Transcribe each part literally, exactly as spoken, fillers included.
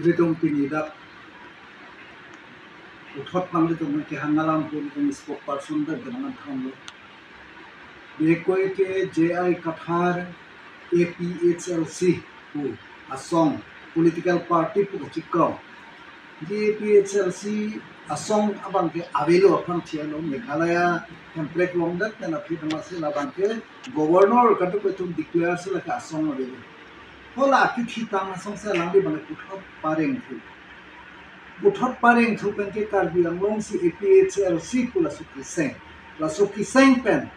Ilitum pini dak puthot nanglitum kehang alam pu ilitum spokesperson pen penang thanlo. Bikoi ke J I Kathar A P H L C pu asong political party pu kachikong. Di A P H L C asong abang ke avelo aphan thialo Meghalaya Hemprek longdet pen aphi tama si labang ke governor kaduk ilitum declare si lake asong avelo. Hala akithitang asong si alangli abang puthot parengthu. Puthot parengthu pen ke Karbi Anglong si A P H L C pu laso keseng. Laso keseng pen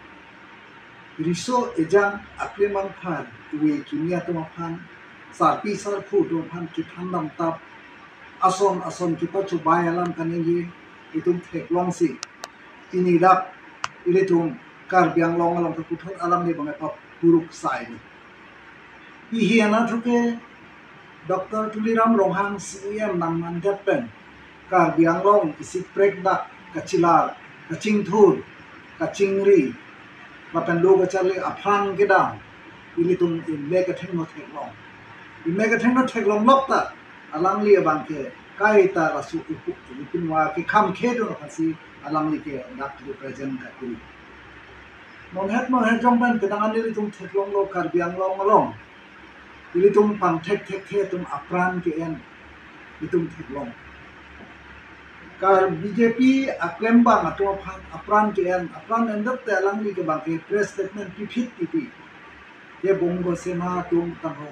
riso ejang aklem angphar, ove kimi atum aphan, sarpi sarpo atum aphan kethan damtap, ason ason kepachobei alam kaningje, itum theklong si pini dak ilitum Karbi Anglong along keputhot alam ni bang papuruksai ni. Pini anatthu ke Doctor Tuliram Ronghang C E M nangmandet pen Karbi Anglong isi prek dak kachelar, kachingthur, kachingri, lapen lo kacharli aphrang kedam ilitum imek athengno theklong. Imek athengno theklong lok ta alangli abang ke kaita laso upu upinwa kekham khedun aphansi alangli ke dak represent kakuri. Monhet monhet jong pen penang an ilitum theklonglo Karbi Anglong along ilitum pangthek thekthe atum apran ke-en ilitum theklong. Kar B J P aklembang atum aphan apran ke-en, apran endot te alangli ke bang ke press statement piphit pipi. Ke Bongo Sena atum tangho.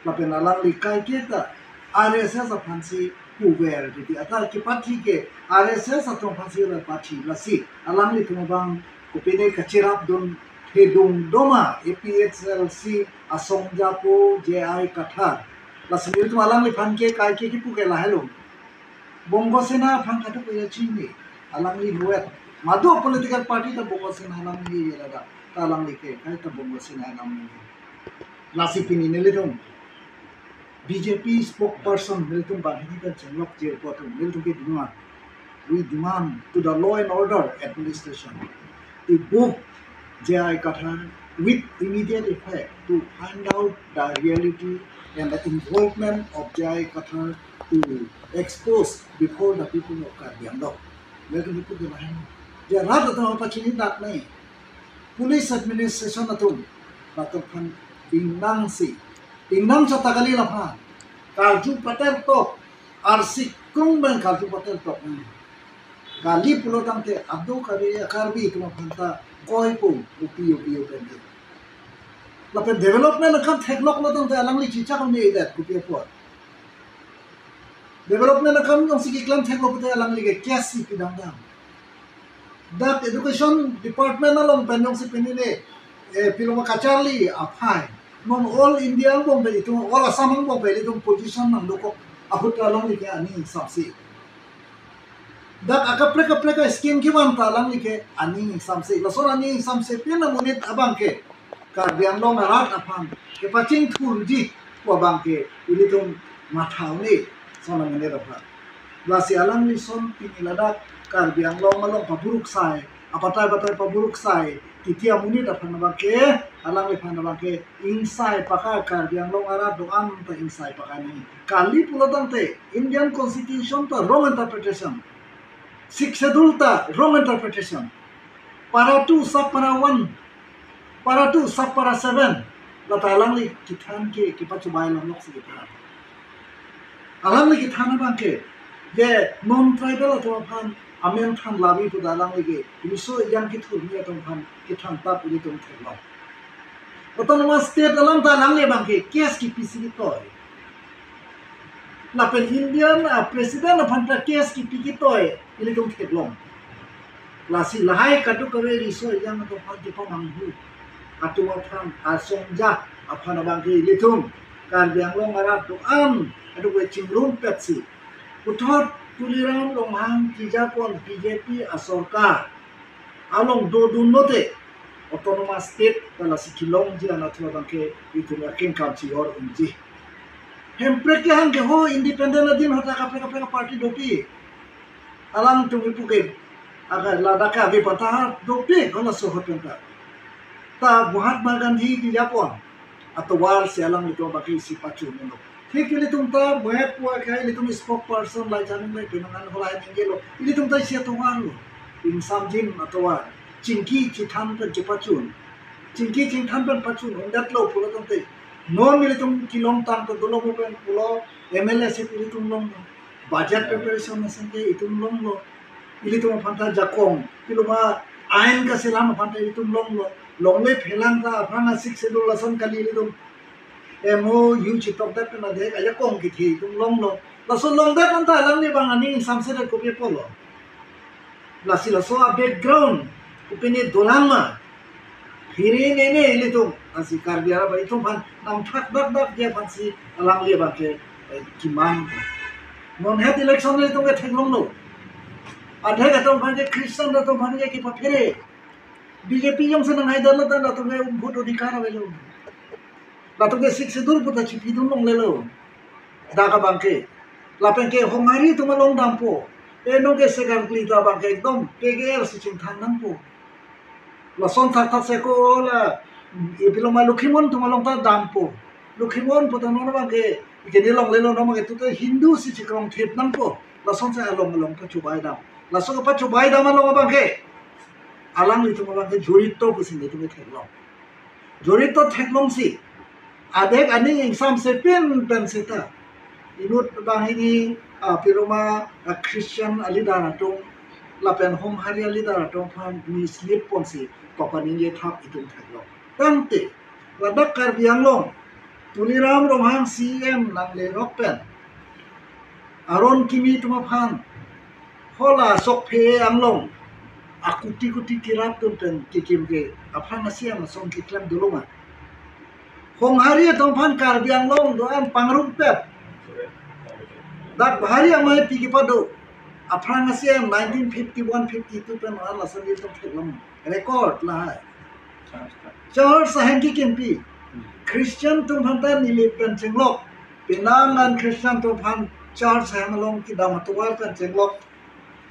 Lapen alangli kaiketa R S S aphansi puver titi. Ata kepathi ke R S S atum aphansi la pathi lasi alanglitum abang kopine kachirapdun thedung doma A P H L C asong japo J I Kathar. Lasi nelitum alangliphan ke kaike kipu ke lahelo. Bongo Sena aphan kaduk ya chini. Alangli nuet. Madu political party ta Bongo Sena alangli ye lada. Ta alangli ke kaita Bongo Sena alangli. Lasi pini nelitum B J P spokesperson nelitum bang hini kan chenglok je atum nelitum ke demand. We demand to the law and order administration to book J I Kathar with immediate effect to find out the reality and the involvement of J I Kathar to expose before the people of Karbi Anglong. Nelitum ke demand. Je rat atum pachini dak nai. Police administration atum latum aphan ingnang si, ingnang chata kali laphan. Karju pater tok, arsik krung pen karju pater tok. Kali pulo tangte ado kari Karbi atum aphan ta koi pum upi upi upen. Lapen development akam thekloklo tangte alangli chichak ne idat kopi apot. Development akam jongsi keklem theklo pute alangli ke case si pidamdam. Dak education department along pen jongsi pini ne, eh, piloma kacharli aphai. Non all India angbong pen itum, all Assam angbong pen itum position nangdokok ahut alangli ke ani ingsamse. Dak akaprek akaprek scheme kevan ta alangli ke ani ingsamse. Lason ani ingsamse pen amonit abang ke Karbi Anglong arat aphan kepachingthurji pu abang ke ilitum matha un-e son amonit aphan. Lasi alangli son pini ladak Karbi Anglong along paburuksai, apatai patai paburuksai, titi amonit aphan abang ke, alangliphan abang ke ingsai pakai, Karbi Anglong arat do-an ta ingsai pakai nangji. Kali pulo tangte Indian Constitution ta wrong interpretation. Sixth Schedule ta wrong interpretation. Para two, sub para one, para two, sub para seven. Lata alangli kethan ke, kepachobei lam lok si kethan. Alangli kethan abang ke, je non-tribal atum aphan amen than labi pu ta alangli ke, riso ejang kethurmi atum aphan kethan tap ilitum theklong. Autonomous state alam ta alangli abang ke case kepi si ketoi. Lapen Indian, ah, president aphan ta case kepi ketoi ilitum theklong. Lasi lahai kaduk kave riso ejang atum aphan kepamanghu atum aphan asong ja aphan abang ke ilitum Karbi Anglong arat do-an atum ke chingrumpet si puthot Tuliram Ronghang kejapon B J P asorkar along dodun lote autonomous state ta lasi kelongji anatthu abang ke itum akeng kam si or unji. Hemprek kehang ke ho independent adin ahut ta kaprek kaprek party dopik. Alangtum ipu ke aga ladak ke ave pata dopik, halaso ahut pen ta. Ta Mahatma Gandhi kejapon atovar si alanglitum abang ke isi pachu meno. Thik ilitum ta muet puake ilitum spokesperson Laichan Engleng penang an holai ninggelo. Ilitum ta isi atovar lo. Ingsamjin atovar. Chingki chethan pen chepachun. Chingki chethan pen pachun. Undetlo pulo tangte. Non ilitum kelongtang ta dolo mo pen pulo M L A seat ilitum longlo. Budget preparation asonte itum longlo. Ilitum aphan ta jakong. Piloma ain kaselam aphan ta itum longlo. Longle phelang ta aphrang a-Sixth Schedule lason kali ilitum M O U chetokdet pen adhek ajakong kethe itum longlo. Laso longdet anta alangli abang aning ingsamsedet kopi apotlo. Lasi laso a-background kopine dolang ma. Phiri nene ilitum, lasi Karbi arat abang itum aphan nangthak dak dak dia aphansi alangli abangke, eh, keman. Non het election ilitum ketheklonglo. Adhek atum aphan ke Christian atum aphan ke kepaphere. B J P jongsi nanghaidetlo ta latum ke vote adhikar avelo. Latum ke Sixth Schedule puta chipidun longlelo. Dak abangke. Lapen ke Honghari atum along dampo. Eno ke sekangkli ta abangke ekdom P G R si chingthang nangpo. Lason thakthak seko la, ipiloma Lokhimon atum along ta dampo. Lokhimon puta non abangke, ikeni longlelo non abangke tute Hindu si chikrong thip nangpo. Lasonsi along along pachobai dam. Laso pachobai dam along abangke. Alanglitum abangke jorito pusi nelitum theklong. Jorito theklongsi. Adhek aning ingsamse pen pen seta. Inut banghini, ah, piloma, ah, Christian a-leader atum, lapen Honghari a-leader atum aphan mislead ponsi papaningje thap itum theklong. Tangte, ladak Karbi Anglong, Tuliram Ronghang C E M nanglerok pen. Aron kimi atum aphan. Hola sokphe anglong. Akuti kuti kerapdun pen kekim ke. Aphrang a-C E M ason keklem dolo ma. Honghari atum aphan Karbi Anglong do-an pangrumpet. Dak Bahari Amei pi kepado. Aphrang a-C E M nineteen fifty-one fifty-two pen an lason itum theklong. Record lahai. Church ahem kekimpi. Christian atum aphan ta neli pen chenglok. Penang an Christian atum aphan church ahem along kedam atovar pen chenglok.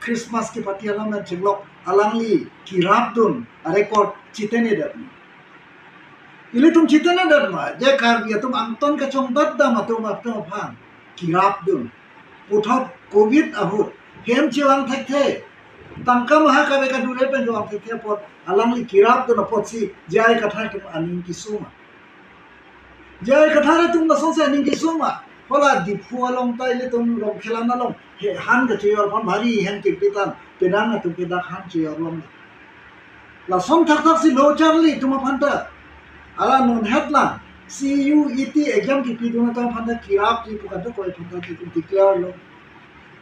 Christmas ke-party alam pen chenglok. Alangli kerapdun a-record chitengnedetma. Ilitum chitengnedetma. Je Karbi atum angton kachongdat dam atum atum aphan kerapdun. Puthot covid ahut hem chevang thekthe. Tangka maha kave kadure pen chevang thekthe apot alangli kerapdun apotsi J I Kathar atum aning kesung ma. J I Kathar atum lasonsi aning kesung ma. Hola Diphu along ta ilitum Rongkhelan along. He han kacheyor aphan bhari hem kepi tang. Penang atum ke dak han cheyor long. Lason thakthak si lo charli atum aphan ta. Ala non het lang. C U E T exam kepidun atum aphan ta kerapji pu kadokave aphan ta itum declare lo.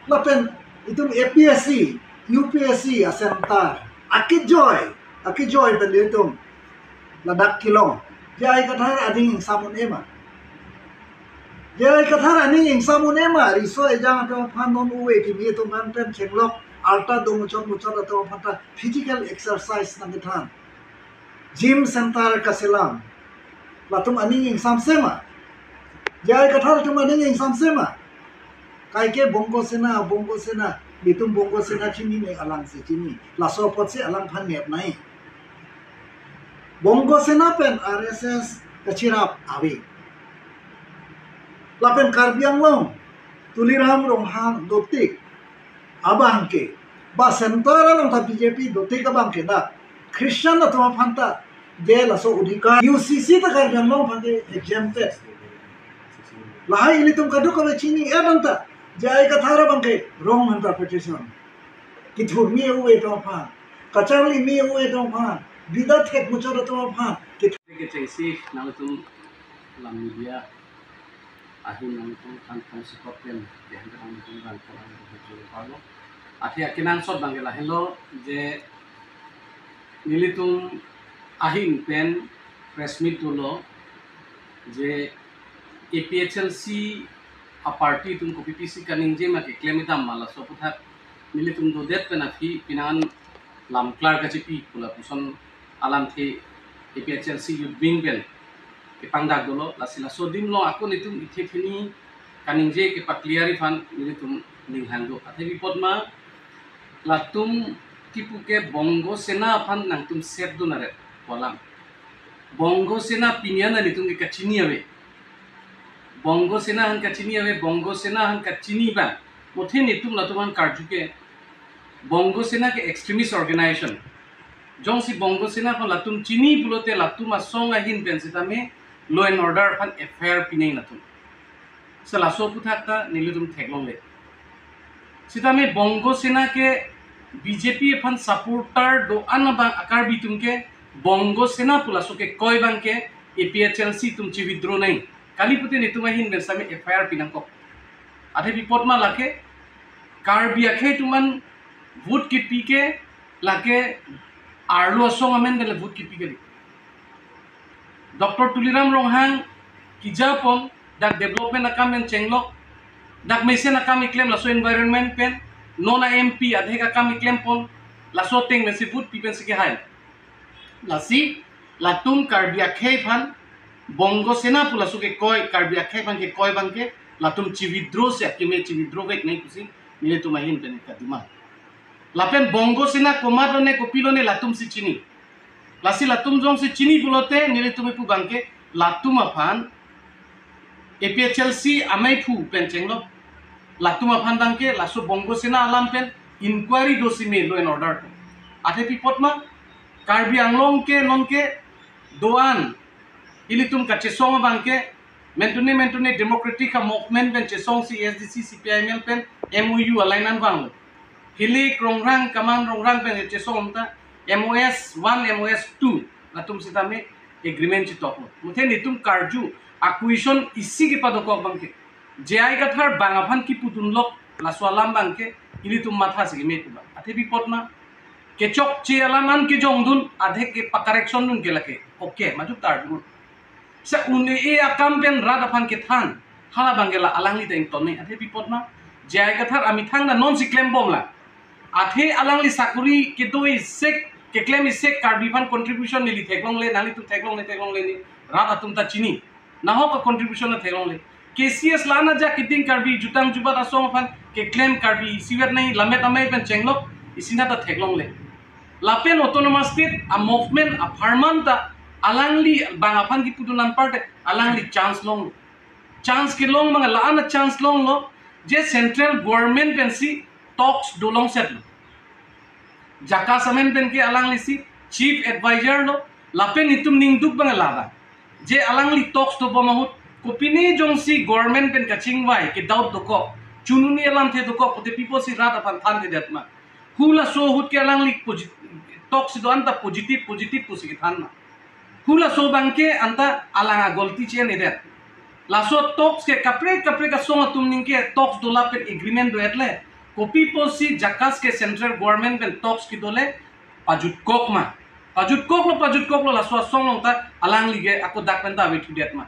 Lapen itum A P S C, U P S C a-center. Akejoi, akejoi pen itum. Ladak kelong. J I Kathar aning ingsam un-e ma. J I Kathar aning ingsam un-e ma. Riso ejang atum aphan non uve kimi atum aphan pen chenglok. Arta do muchot muchot atum aphan ta physical exercise nangkethan. Gym center kaselam. Latum aning ingsamse ma. J I Kathar atum aning ingsamse ma. Kaike Bongo Sena, Bongo Sena, itum Bongo Sena chinine alangsi chini. Laso apotsi alangphan nep nai. Bongo Sena pen R S S kacherap ave. Lapen Karbi Anglong, Tuliram Ronghang dotik abangke, ba center along ta B J P dotik abangke na, Christian atum aphan ta, je laso odhikar, U C C ta Karbi Anglong aphan ke exempted. Lahai ilitum kadokave chini-et anta, J I Kathar abangke wrong interpretation. Kethur me uve atum aphan, kacharli me uve atum aphan, bida thek muchot atum aphan, kethur kechengsi nangtum la media ahin nangtum than thang sekot pen, ya, nangtum rang thang thang thang parlo. Athe akenangsot abangke lahenlo je nelitum ahin pen press meet dolo je A P H L C a-party atum kopi pisi kaningje ma keklem itam ma laso aputhak nelitum dodet pen aphi penang an lam klar kachipi pu lapuson alamthe A P H L C Youth Wing pen kepangdak dolo, lasi laso adim along ako nelitum ithe theni kaningje kepa-clear aphan nelitum ninghang do. Athe pi apot ma latum kipu ke Bongo Sena aphan nangtum set dun aret pu alam. Bongo Sena pini an nelitum ke kachini ave. Bongo Sena aphan kachini ave, Bongo Sena aphan kachini abang, muthe netum latum aphan karju ke Bongo Sena ke extremist organization. Jongsi Bongo Sena aphan latum chini pulote latum asong ahin pen sitame law and order aphan F I R pinang latum. Selaso aphuthak ta nelitum theklongle. Sitame Bongo Sena ke B J P aphan supporter do-an abang a-Karbi atum ke Bongo Sena pu laso kekoi abang ke A P H L C atum chi-withdraw nang. Kali pute netum ahin pen sitame F I R pinangkok. Athe pi apot ma lake Karbi akhei atum aphan vote kipi ke lake arlo asong amen pen vote kipi kali. Doctor Tuliram Ronghang kejapon dak development akam pen chenglok, dak mesen akam keklem laso environment pen, non a-M P adhek akam keklempon, laso ateng pensi vote pi pensi kehai. Lasi latum Karbi akhei aphan Bongo Sena pu laso kekoi, Karbi akhei aphan kekoi abang ke latum chi-withdraw si akeme chi-withdrawvek nang pusi nelitum ahin pen kadima. Lapen Bongo Sena komat lone kopilo ne latum si chini. Lasi latum jongsi chini pulote nelitum kipu abang ke latum aphan A P H L C amei aphu pen chenglok, latum aphan abang ke laso Bongo Sena alam pen inquiry dosi me law and order pen. Athe pi apot ma Karbi Anglong ke non ke do-an ilitum kachesong abang ke mentune mentune democratic a-movement pen chesongsi A S D C, C P I M L pen M O U a-line an vanglo. Hilik Rongrang, Kamang Rongrang pen chesong ta M O S one, M O S two latum sitame agreement chitoklo. Muthe netum karju a-question isi kepadokok abang ke J I Kathar bang aphan kipudunlok laso alam abang ke ilitum matha si keme pu abang. Athe pi apot ma kechokche alam an kejongdun, adhek ke pa-correction dun ke lake. Okay, majok tarju. Sa un-e akam pen rat aphan kethan, hala abang ke la alangli ta ington nang. Athe pi apot ma J I Kathar amethang na non si klembom la. Athe alangli sakori kedo isi, keklem isi Karbi aphan contribution neli theklongle, nanglitum theklongle, theklongle ne, rat atum ta chini. Nahok a-contribution na theklongle. K C S la-an ajak keding Karbi jutang jubat asong aphan keklem Karbi isivet nang, lammet amei pen chenglok, isi na ta theklongle. Lapen autonomous state a-movement apharman ta alangli bang aphan kipudun anpar te alangli chance long. Chance kelong abang la-an a-chance longlo, je central government pensi talks dolongsetlo. JACAS amen pen ke alangli si chief advisor lo, lapen itum ningduk abang la abang. Je alangli talks dobom ahut, kopine jongsi government pen kachingvai ke doubt dokok, chununi alamthe dokok, pute pi apotsi rat aphan thanthedet ma. Halaso ahut ke alangli posi-, talks si do-an ta positive, positive pusi kethan ma. Halaso abang ke anta alang a-golti che-en-edet. Laso talks ke kaprek kaprek asong atum ning ke talks do lapen agreement do-et le. Kopi apotsi JACAS ke central government pen talks kedo le pajutkok ma. Pajutkoklo, pajutkoklo, laso asong along ta alangli ke ako dak pen ta ave thudet ma.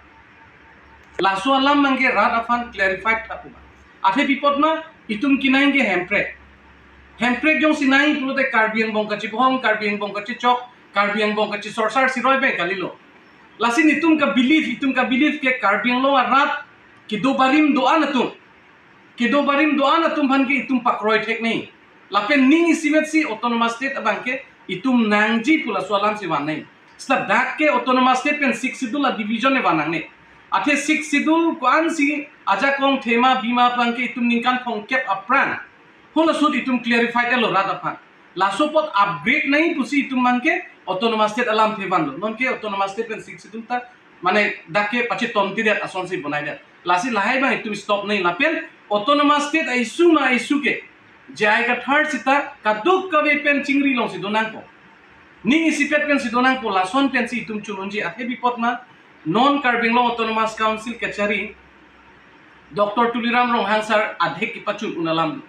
Laso alam abang ke rat aphan clarify tha pu abang. Athe pi apot ma itum kenang ke hemprek. Hemprek jongsi nang pulote Karbi angbong kachibohong, Karbi angbong kachichok, Karbi angbong kachisorsar siroi abang kalilo. Lasi netum ka-believe, itum ka-believe ke Karbi Anglong arat kedo barim do-an atum. Kedo barim do-an atum aphan ke itum pakroi thek nang. Lapen ning isivet si autonomous state abang ke itum nangji pu laso alam si van nang. Seta dak ke autonomous state pen sixth schedule a-division ne van nangne. Athe sixth schedule ko-ansi ajakong thema bima abang ke itum ningkan thomkep aphrang, halaso ahut itum clarify telo rat aphan. Laso apot upgrade nang pusi itum abang ke autonomous state alamthe vanlo. Non ke autonomous state pen sixth schedule ta mane dak ke pachetomtidet asonsi bonaidet. Lasi lahai abang itum stop nang lapen autonomous state a-issue ma a-issue ke J I Kathar seta kadokave pen chingri longsi donangpo. Ning isipet pensi donangpo, lason pensi itum chun unji. Athe pi apot ma non Karbi Anglong Autonomous Council kachari Doctor Tuliram Ronghang sir adhek kepachun un alam do.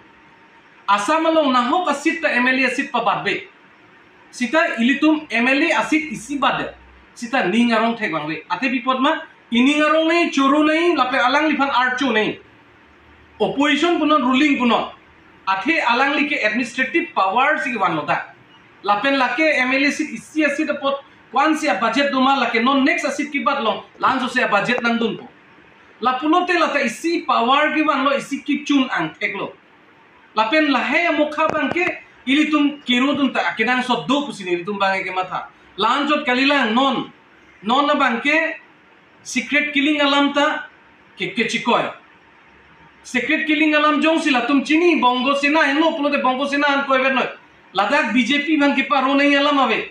Assam along nahok a-seat ta M L A a-seat pabatbe. Seta ilitum M L A a-seat isi batdet. Seta ning arong thek vangve. Athe pi apot ma ining arong nang, choro nang, lapen alangliphan archo nang. Opposition punon, ruling punon. Athe alangli ke administrative power si vanlo dak. Lapen lake M L A seat isi a-seat apot ko-ansi a-budget doma, lake non next a-seat kebat along la-an sose a-budget nangdunpo. Lapulote lata isi power kevanlo, isi kechun angtheklo. Lapen lahai amokha abang ke ilitum kero dun ta akenangsot do pusi nelitum abang ke matha. La-anchot kalilang non. Non abang ke secret killing alam ta ke kechikoi. Secret killing alam jongsi latum chini, Bongo Sena henlo pulote Bongo Sena an koiver noi. Ladak B J P abang keparo nangji alam ave.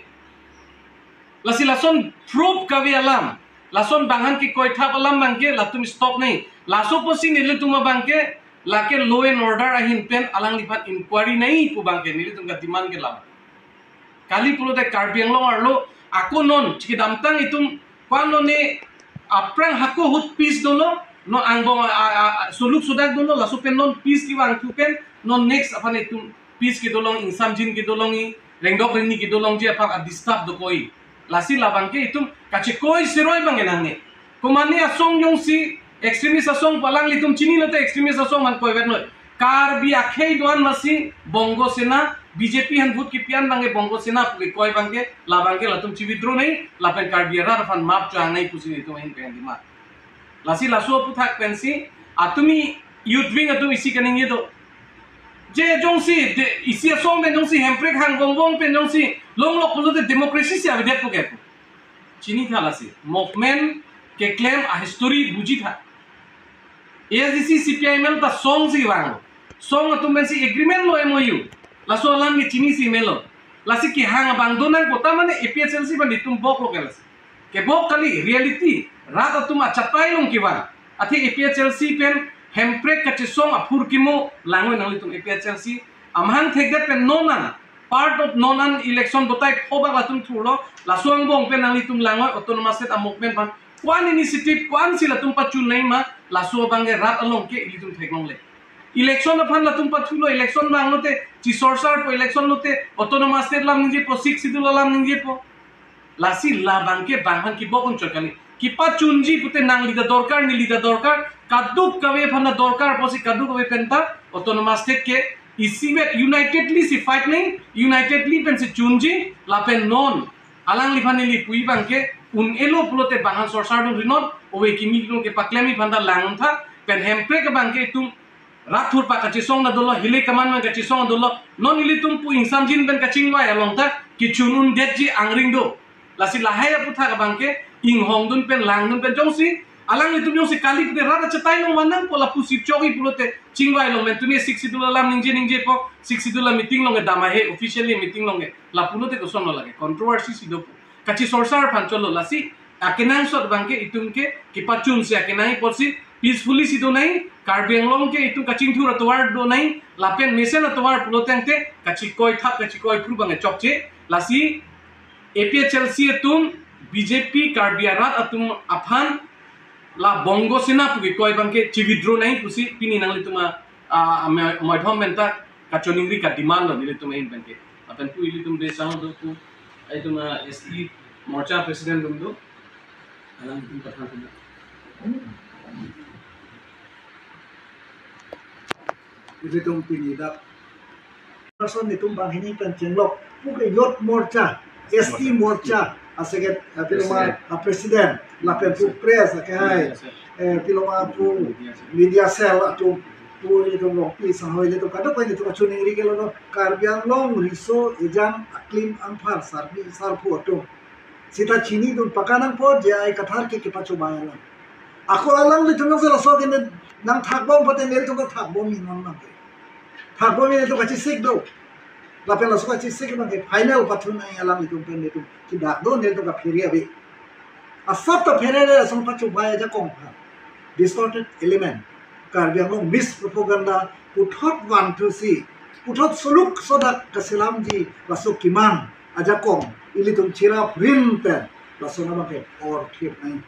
Lasi lason proof kave alam, lason bang aphan kekoithap alam abangke latum stop nangji. Laso apotsi nelitum abangke lake law and order ahin pen alangliphan inquiry nangji pu abangke nelitum kedemand ke lam. Kali pulote Karbi Anglong arlo ako non chikidamtang itum ko-an lone aphrang hako ahut peace dolo, non angbong a, a, a, suluk sudak dolo, laso pen non peace kevangthu pen non next aphan itum peace kedo long, ingsamjin kedo longji, rengdok rengni kedo longji aphan a-disturb dokok-i. Lasi labangke itum kachikoi siroi abangke nangne. Komane asong jongsi extremist asong pu alanglitum chini lote extremist asong man koiver noi. Karbi akhei do-an masi Bongo Sena, B J P aphan vote kepi-an abangke Bongo Sena pu kekoi abangke, labangke latum chi-withdraw nangji, lapen Karbi arat aphan map cho-ang nangji pusi nelitum ahin pen demand. Lasi laso aphuthak pensi atumi youth wing atum isi kaningje do. Je jongsi de, isi asong pen jongsi hemprek hang bongbong pen jongsi longlok pulote democracy si avedet pu ke pu. Chinitha lasi. Movement keklem a-history bujitha. A S D C, C P I M L ta song si vang. Song atum pensi agreement lo, M O U. Laso alam ke chinisi melo. Lasi kehang abang do nangpo, ta mane A P H L C abang itum boklo ke lasi. Kebok kali, reality. Rat atum achatai along kevang. Athe A P H L C pen hemprek kachesong aphurkimo langnon nanglitum. A P H L C amahang thekdet pen non an, part of non an election batai phobak latum thurlo, laso angbong pen nanglitum langnon autonomous state a-movement aphan. Ko-an initiative, ko-ansi latum pachun nangji ma, laso abangke rat along ke ilitum theklongle. Election aphan latum pathulo, election vanglote chisorsarpo, election lote autonomous state alam ningjepo, Sixth Schedule alam ningjepo. Lasi labangke bang aphan kebok unchot kali. Kepachunji pute nangli ta dorkar, neli ta dorkar, kadokave aphan ta dorkar pusi kadokave pen ta autonomous state ke isivet unitedly si fight nangji, unitedly pensi chunji, lapen non alangliphan neli puji abangke un-elo pulote bang aphan sorsardun rinot, ove kimi along kepaklemji aphan ta langtha, pen hemprek abangke itum rat thurpak kachesong ta dolo, hile kaman man kachesong ta dolo, non ilitum pu ingsamjin pen kachingvai along ta kechun undetji angring do. Lasi lahai aphuthak abangke inghongdun pen langdun pen jongsi alanglitum jongsi kali pute rat achatai along van nangpo lapusi chokji pulote chingvai along pen tumi Sixth Schedule alam ningje ningjepo, Sixth Schedule a-meeting along kedam ahe, officially meeting along ke. Lapulote kosonlo lake, controversy si dopo. Kachisorsar aphan cholo lasi akenangsot abangke itum ke kepachunsi akenang apotsi peacefully si do nangji, Karbi Anglong ke itum kachingthur atovar do nangji, lapen mesen atovar pulo tangte kachikoithap kachikoiphru abang chokche, lasi A P H L C atum B J P Karbi arat atum aphan la Bongo Sena pu kekoi abangke chi-withdraw nangji pusi pini nanglitum a, a, a, moi-, moithom pen ta kachiningri ka-demand lo nelitum ahin pen ke. Lapen pu ilitum de sang do pu, itum a S T Morcha president atum do. Alanglitum pathan tum. Ilitum pini dak person itum banghini pen chenglok. Pu ke Youth Morcha, S T Morcha, a second, a piloma, a president, lapen pu press, a kehai, eh, piloma pu media cell atum, pu itum Rongpi Sanghoi ilitum kadokave itum kachiningri ke lo no, Karbi Anglong riso ejang aklim anphar sarpi sarpo atum. Seta chinidun pakanangpo, J I Kathar ke kepachobei alam. Ako alanglitum nang sela so ke nang thakbom pate nelitum ta thakbomji non nang ke. Thakbomji nelitum kachisik do. Lapen laso kachisik abangke final pathun ai alanglitum pen nelitum chidak do nelitum kaphere ave. Asap ta phere le asong pachobei ajakong aphan. Distorted element. Karbi Anglong mispropaganda puthot vanthusi, puthot suluk sodak kaselamji laso kemang ajakong ilitum chirap rim pen laso abangke orthip nangji.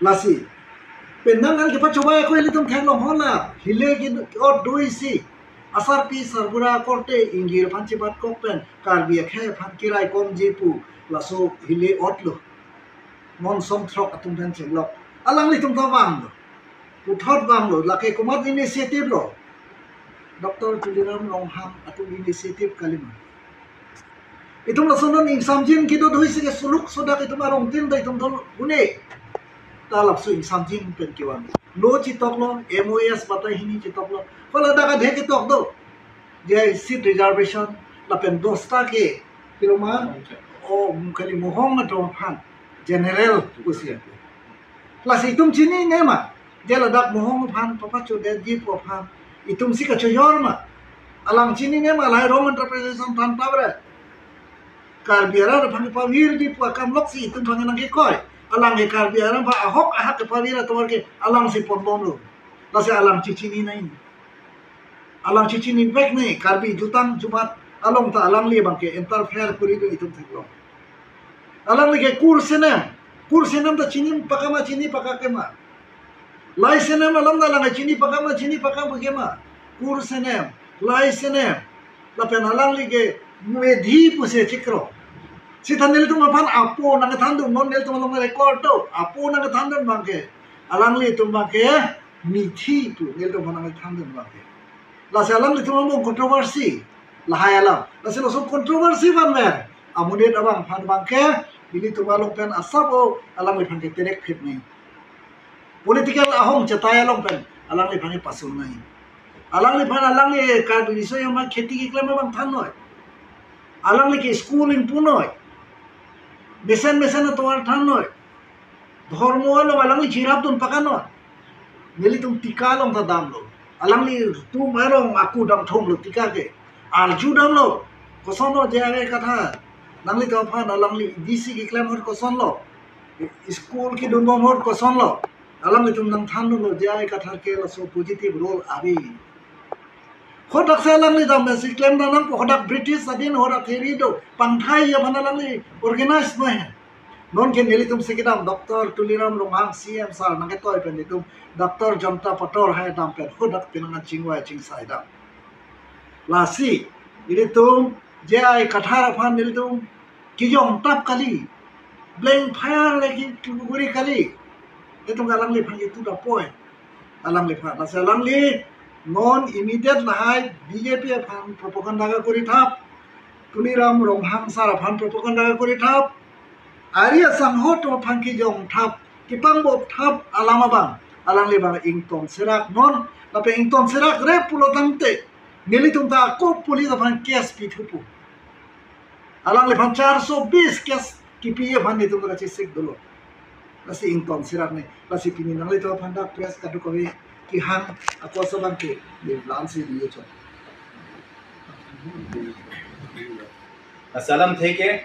Lasi penang nang kepachobei ako ilitum theklong hola, hile ke ot do isi, asarpi sarbura korte ingjir aphan chibat kok pen Karbi akhei aphan keraikomji pu laso hile ot lo. Non songthrok atum pen chenglok. Alanglitum ta vanglo. Puthot vanglo. Lake komat initiative lo? Doctor Tuliram Ronghang atum initiative kalima. Itum lason non ingsamjin kedo do isi ke suluk sodak itum arongtin ta itum dol une. Ta lapuson ingsamjin pen kevang. Lo chitoklo, M O S batai hini chitoklo. Kola dak adhe chitok do. Jai seat reservation, lapen dosta ke, piloma, o, kali mohong atum aphan, general pusi. Lasi itum chinine ma, je ladak mohong aphan papachodetji pu aphan itum si kachojor ma? Alang chinine ma, lahai wrong interpretation than tap re. Karbi arat aphan kepavirji pu akam loksi itum aphan nangkekoi. Alang ke Karbi arat aphan ahok ahak kepavir atovar ke alang si ponbomlo. Lasi alang chechini nangji. Alang chechinivek nangji, Karbi jutang jumat along ta alangli abang ke interfere kori do itum theklong. Alangli ke kur senem, kur senem ta chini pakam ma, chini pakam ke ma. Lai senem along ta alang chini pakam ma, chini pakam ke ma. Kur senem, lai senem. Lapen alangli ke medhi pusi chikro. Seta nelitum aphan apo nangthandun, non nelitum along record do, apo nangthandun abang ke, alanglitum abang ke mithi pu nelitum aphan nangthandun abang ke. Lasi alanglitum among controversy lahai alam. Lasi laso controversy vanver amonit abang aphan abang ke, nelitum along pen asap o alangliphan ke terek phit nangji. Political ahong chetai along pen alangliphan ke pasun nangji. Alangliphan alangli Karbi riso yama kheti keklem abang thannoi. Alangli ke school ingpunnoi. Mesen mesen atovar thannoi. Dhormo along alangli chirapdun pakannon. Nelitum tika along ta damlo. Alanglitum along aku damthomlo tika ke. Arju damlo. Kosonlo J I Kathar? Nanglitum aphan alangli D C keklem ahut kosonlo? School kedunbom ahut kosonlo? Alanglitum nangthandunlo J I Kathar ke laso positive role ave. Hadak si alangli dam si klemdam nangpo, hadak British adin, hadak theri do, pangthai aphan alangli organize noi he. Non ke nelitum si kedam Doctor Tuliram Ronghang C M sir nangketoi pen itum Doctor Janta Pator hai dam pen hadak penang chingvai chingsai dam. Lasi nelitum J I Kathar aphan nelitum kejong tap kali, blank fire le kekuri kali. Itum alangliphan itu da point. Alangliphan, lasi alangli non immediate lahai B J P aphan propaganda kekuri thap, Tuliram Ronghang sir aphan propaganda kekuri thap, ari asangho atum aphan kejong thap, kepangbop thap alam abang alangli abang ington serak non. Lapen ington serak re pulo tangte nelitum ta ako police aphan case pithupo. Alangliphan charso bis case kipi aphan nelitum ta kachesik dolo. Lasi ington serak nangji. Lasi pini nanglitum aphan dak press kadokave kehang ako asap abang ke, ne lam si diyo chot. Lasi alamthe ke,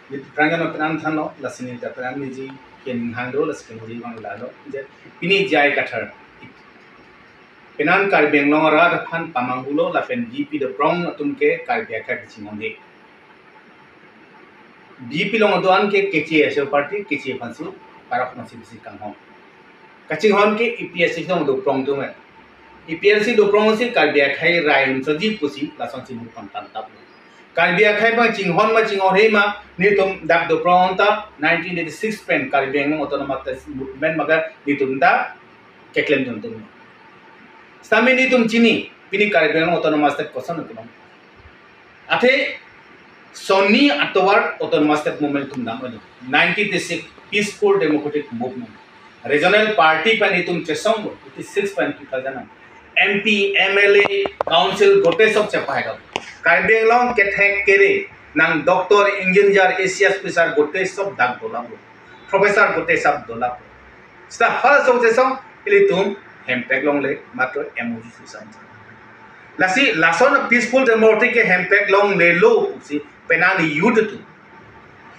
ne pranjano penan thanlo, lasi ne ta penan niji ke ning hang do, lasi ke niji bang lalo. Je, pini J I Kathar, penan Karbi Anglong arat aphan pamanghulo, lapen B J P doprong atum ke Karbi akhei kachinghon he. B J P along do-an ke Keche aso party, Keche aphansi, parok aphansi bisi kanghon. Kachinghon ke A P H L C along doprong atum he. A P H L C doprong si Karbi akhei rai unsoji pusi lasonsi mukpan tantap. Karbi akhei abang chinghon ma chinghon he ma, nelitum dak doprong ta nineteen eighty-six pen Karbi Anglong Autonomous State Movement maga nelitum ta keklemdun atum. Sitame nelitum chini, pini Karbi Anglong Autonomous State koson atum. Athe sonni atovar Autonomous State Movement atum dam alo. Nineteen eighty-six Peaceful Democratic Movement. Regional party pen itum chesonglo, eighty-six pen two thousand. M P, M L A, council gotei sob chepai do. Karbi Anglong kethek kere nang doctor, engineer, A C S officer gotei sob dak dolaplo. Professor gotei sob dolaplo. Seta halaso chesong ilitum hemprek longle, matro M O U si sam. Lasi lason Peaceful Democratic ke hemprek longlelo pusi penang youth atum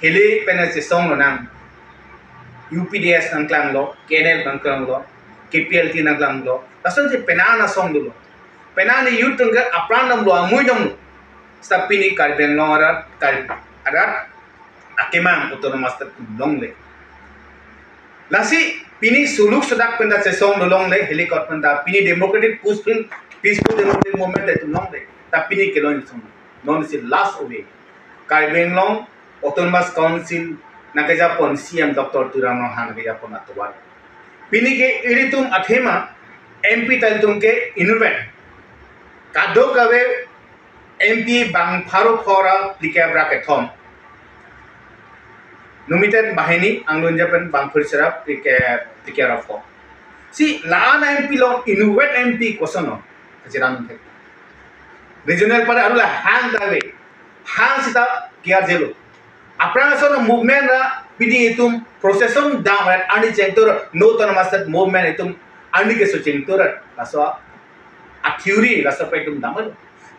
hili penang chesonglo nang. U P D S nangklanglo, K N L nangklanglo, K P L T nangklanglo. Lasonsi penang asong dolo. Penang youth atum ke apran damlo, amui damlo. Seta pini Karbi Anglong arat, Karbi arat akemang Autonomous State longle. Lasi pini suluk sedak pen ta chesong dolongle, helicopter pen ta pini democratic peaceful, peaceful democratic movement ta itum longle. Ta pini kelong isong. Non isi last ove. Karbi Anglong Autonomous Council nangkejapon C M Doctor Tuliram Ronghang nangkejapon atovar. Pini ke ilitum athema M P ta ilitum ke inutvet. Kadokave M P bang pharo phora phlikep ra kethom. Numitet bahini anglun japen bang phuri sera phlikep, phlikep ra pho. Si la-an M P along inutvet M P koson no. Kachiram thek. Regional party arula hang dave. Hang seta kiar jelo. Aphrang ason movement ra Pini itum procession dam rat arni chengtur, no autonomous state movement itum arni keso chengtur rat. Laso a theory laso pa itum dam rat.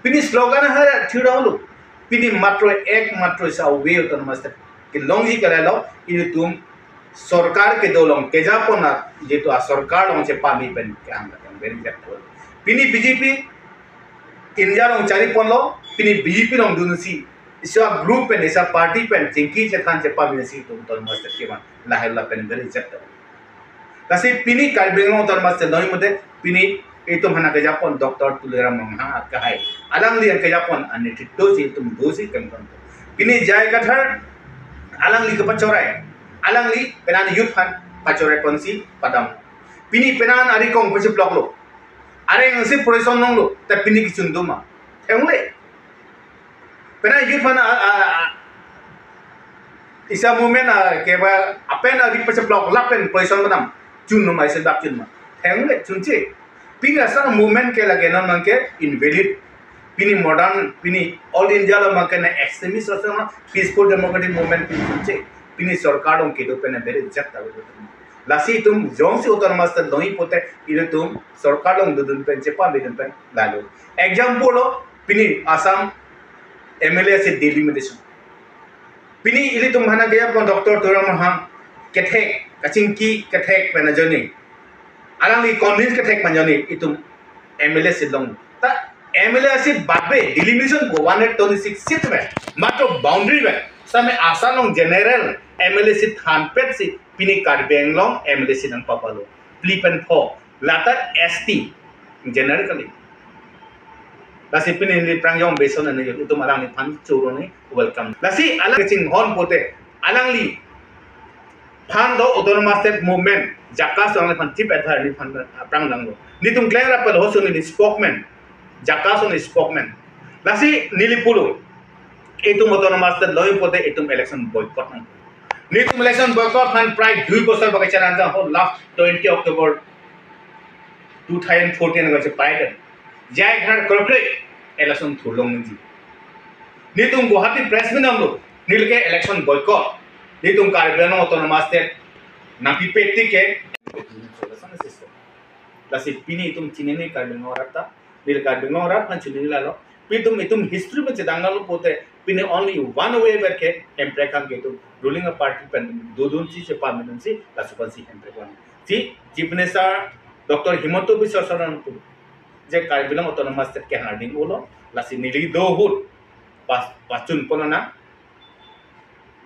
Pini slogan ha theory dam lo. Pini matro ek matro isa way autonomous state kelongji ke lahelo, ilitum sorkar kedo along kejapon na, jitu a sorkar along chepame pen kehang katang beri jak. Pini B J P India along chariponlo, pini B J P along dunsi, isa group pen, isa party pen chingki chethan chepame si itum autonomous state kevan lahai lapen beri jak. Lasi pini Karbi Anglong autonomous state noi mode pini itum hana kejapon Doctor Tuliram Ronghang akehai. Alangli yang kejapon anitito si itum dosi kemton. Pini J I Kathar alangli kepachorai. Alangli penan youth aphan pachorai ponsi padam. Pini penan arikong pacheplok lo. Areng si procession longlo, ta pini kechun doma. Engle. Penan youth aphan a, a, a, isa movement a, keba apen ari pacheplok lapen procession padam. Chun doma, isi dak chun ma. Engle, chunche. Pini asa movement ke lage non abangke invalid. Pini modern, pini all India along abangke na extremist asa na peaceful democratic movement pini chunche. Pini sorkar along kedo pen beri jak ta. Lasi itum jongsi autonomous state longji pote ilitum sorkar along dodun pen chepame dun pen lahelo. Example lo pini Assam M L A seat delimitation. Pini ilitum hana kejapon Doctor Tuliram Ronghang kethek, kachingki kethek pen ajoine. Alangli convince kethek pen ajoine itum M L A seat long. Ta M L A seat badbe delimitation ko one hundred twenty-six seat pen. Matro boundary pen. Same Assam along general M L A seat thanpet si pini Karbi Anglong M L A seat nangpapalo. Phli pen pho. Lata S T general kali. Lasi pini neli aphrang jong beson ani itum alangliphan choro ni welcome. Lasi alang kachinghon pote alangliphan do autonomous state movement JACAS alangliphan chief advisor neliphan aphrang danglo. Netum kleng rap pen hoso neli spokesman. JACAS ni spokesman. Lasi neli pulo. Itum autonomous state longji pote itum election boycott nang. Netum election boycott aphan prai dui bosor bagi charan jang ho last twenty October two thousand fourteen ko chepai den. J I Kathar korkre election thurlong niji. Netum Guwahati press meet damlo, nelike election boycott. Netum Karbi Anglong autonomous state nangpipe tik ke. Lasi pini itum chinine Karbi Anglong rat ta. Neli Karbi Anglong rat aphan chinine lalo. Itum, itum history pen chedang lalo pote pini only one way berke Hemprek Hang ke itum ruling party pen dodun si chepame dun si laso aphan si Hemprek Hang. Si Chief Minister Doctor Himanta Biswa Sarma pu je Karbi Anglong autonomous state kehang arding ulo, lasi neli do ahut pas pachun pon nang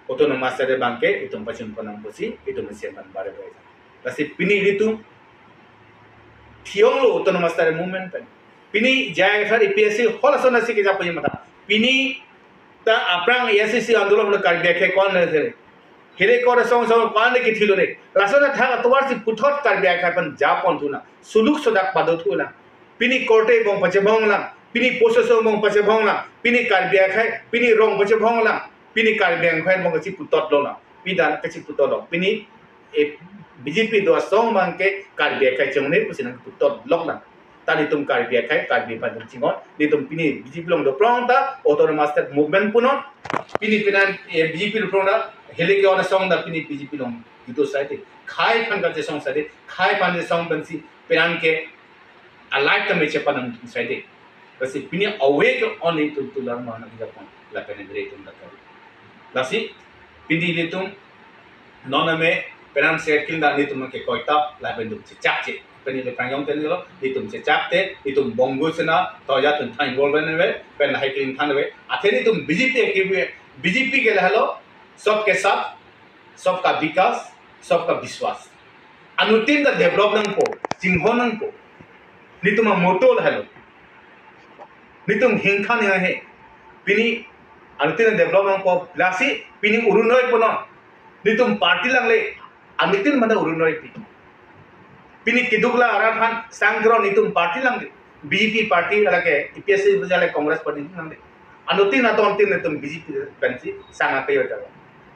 autonomous state abangke itum pachun pon nang pusi itum isi aphan bare bai. Lasi pini ilitum thiong lo autonomous state movement pen. Pini J I Kathar A P S C hol ason asi kejapon mata. Pini ta aphrang A S D C andolon lo Karbi akhei ko-an le. Hile ko-an asong asong ko-an le kethilo le. Lason athak atovar si puthot Karbi akhei aphan japon thu nang. Suluk sodak pado thu nang. Pini korte bong pachebong lang. Pini pososo bong pachebong lang. Pini Karbi akhei, pini rong pachebong lang. Pini Karbi akhei bong kachi putot lo lang. Pini dan kachi putot lo. Pini, eh, B J P do asong abangke Karbi akhei chongne pusi nangputot lok lang. Ta netum Karbi akhei, Karbi aphan chinghon, netum pini B J P along doprong ta, autonomous state movement punon, pini penan, eh, B J P doprong ta, hile ke-on asong ta pini B J P along judo saide, khei aphan kachesong saide, khei aphan chesong pensi, penan ke, a life ta meche panang saide. Lasi pini awake on itum Tuliram Ronghang nangkejapon, lapen beri itum datar. Lasi, pini ilitum, non ame penan se kin da netum ke koitap lapen itum chechak che. Pini le panyong ten lo, itum chechak te, itum bonggo sena, toya tun thang bol ben ve, pen lahai kin than ve. Athe netum B J P ke, B J P ke lahelo, sabke saath, sabka vikas, sabka vishwas. Anuttin ta develop nangpo, chinghon nangpo. Netum a motto lahelo. Netum hingkhan ya he. Pini anuttin develop nangpo, lasi pini Orunodoi punon. Netum party langle, anuttin mana Orunodoi pi. Pini keduk la arat aphan sangkron netum party langle. B J P party lake, A P S C jale Congress party langle. Anuttin atontin netum B J P pensi sanga kayo ta.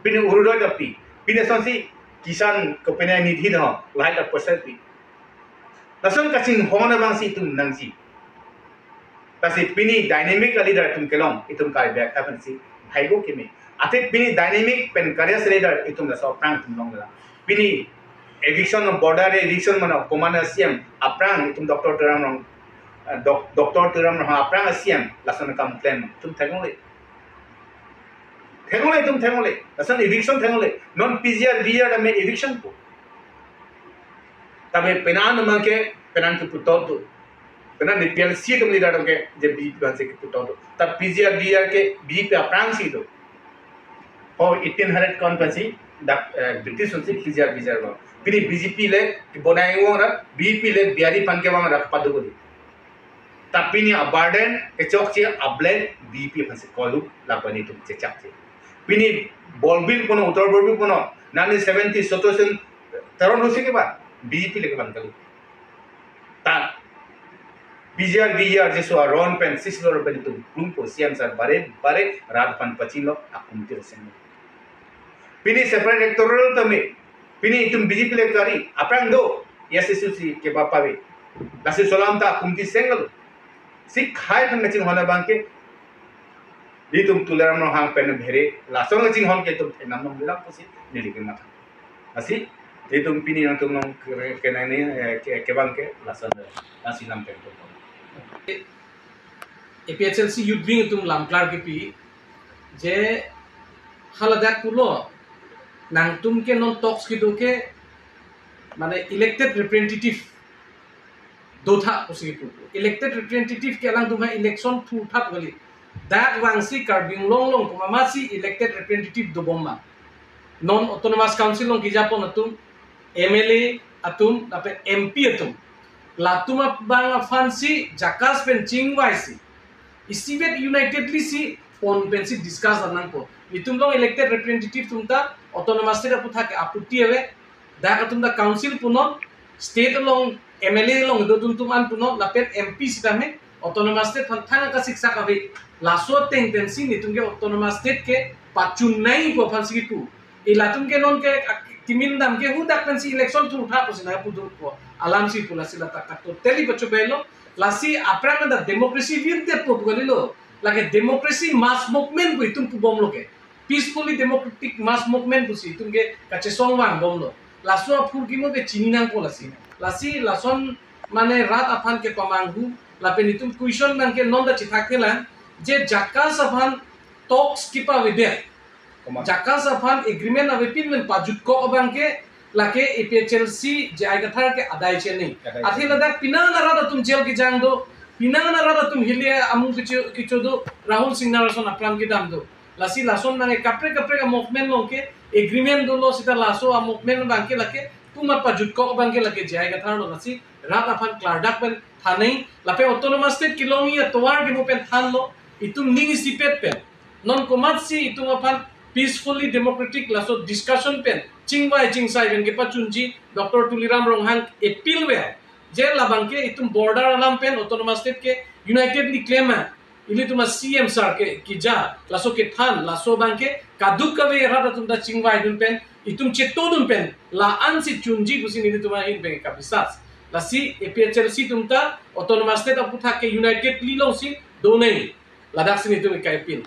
Pini Orunodoi ta pi. Pini asonsi Kisan kopine nidhi no, lahai ta poisa pi. Lason kachinghon abangsi itum nangji. Lasi pini dynamic a leader itum kelong, itum Karbi akhei aphansi haigo keme. Athe pini dynamic pen courageous leader itum laso aphrang itum longlo. Pini eviction, border eviction mane komat a-C M aphrang itum Doctor Tuliram Ronghang, eh, Doc-, Doctor Tuliram Ronghang aphrang a-C M lason akam klem itum theklongle. Theklongle itum theklongle. Lason eviction theklongle. Non P G R, V G R tame eviction pu. Tame penang atum ke penang kepu tol do. Penang di P L C atum leader atum ke je B J P aphan si kepu tol do. Ta P G R, V G R ke B J P aphrang si do. Oh, eighteen hundred kon aphan si dak, eh, British aphan si P G R, V G R lo. Pini B J P le kebonai vang ra, B J P le B R D aphan kevang ra padu kali. Ta pini a-burden kechokche a-blame B J P aphan si kolu lapen itum chechakche. Pini Borbil punon, Uttar Borbil punon, nineteen seventy Chotosen Teron Hanse kevan, B J P le kevan kali. Ta P G R, V G R jesu aron pen sislo pen itum klumpo C M sir bare bare rat aphan pachinglo, akumti senglo. Pini separate electoral tame, pini itum B J P le kari, aphrang do, yes, yes, yes, ke bapa ve. Lasi solam ta akumti senglo. Si khei aphan kachinghon abang ke, itum Tuliram Ronghang pen bhere, lason kachinghon ke itum thenam nom bilang pusi neli kematha. Lasi itum pini nangtum nong ke, ke nang ni, eh, ke, kevang ke lason, lasi nam pen itum. A P H L C Youth Wing itum lam klar kepi, je haladak pulo, nangtum ke non talks kedo ke, mane elected representative dotha pusi pu. Elected representative ke alangtum ha election thurthap kali. Dak vangsi Karbi Anglong along komat ma si elected representative dobom ma. Non Autonomous Council along kejapon atum, M L A atum, lapen M P atum. Latum abang aphan si JACAS pen chingvai si, isivet unitedly si pon pen si discuss nangpo. Itum along elected representative atum ta Autonomous State aputhak ke aputi ave. Dak atum ta council punon, state along M L A along do atum atum an punon, lapen M P sitame Autonomous State aphan thang kasiksak ave. Laso ateng pen si nelitum ke Autonomous State ke pachun nangji pu aphan si kipu. Ilitum ke non ke ak-, kimin dam ke hadak pen si election thurthap pusi nangpu do pu alam si pu, lasi lata ka totally pachobei lo. Lasi aphrang ta democracy virdet pu pu kalilo. Lake democracy mass movement pu itum pubomlo ke. Peacefully democratic mass movement pusi itum ke kachesong vangbomlo. Laso aphurkimo ke chini nangpo lasi. Lasi lason mane rat aphan kepamanghu, lapen itum question abang ke non ta chethakthelang, je JACAS aphan talks kepavedet, komat? JACAS aphan agreement avepin pen pajutkok abang ke lake A P H L C J I Kathar ke adai chenei. Adai chenei. Athe ladak penang arat atum jail kejang do, penang arat atum hilia amung kecho, kecho do, Rahul Singnar ason apran kedam do. Lasi lason nang kaprek kaprek a-movement along ke agreement dolo, seta laso a-movement abang ke lake puma pajutkok abang ke lake J I Kathar lo. Lasi rat aphan klardak pen thanei, lapen Autonomous State kelongji atovar kemo pen thanlo, itum ning isipet pen. Non komat si itum aphan peacefully democratic laso discussion pen chingvai chingsai pen kepachunji Doctor Tuliram Ronghang appeal ver. Je labang ke itum border alam pen Autonomous State ke unitedly claim a. Ilitum a-C M sir ke keja, laso kethan, laso abang ke kadokave rat atum ta chingvaidun pen, itum chetodun pen, la-an si chunji pusi nelitum ahin pen kabisas. Lasi A P H L C atum ta Autonomous State aputhak ke unitedly along si donei. Ladak si nelitum ke appeal.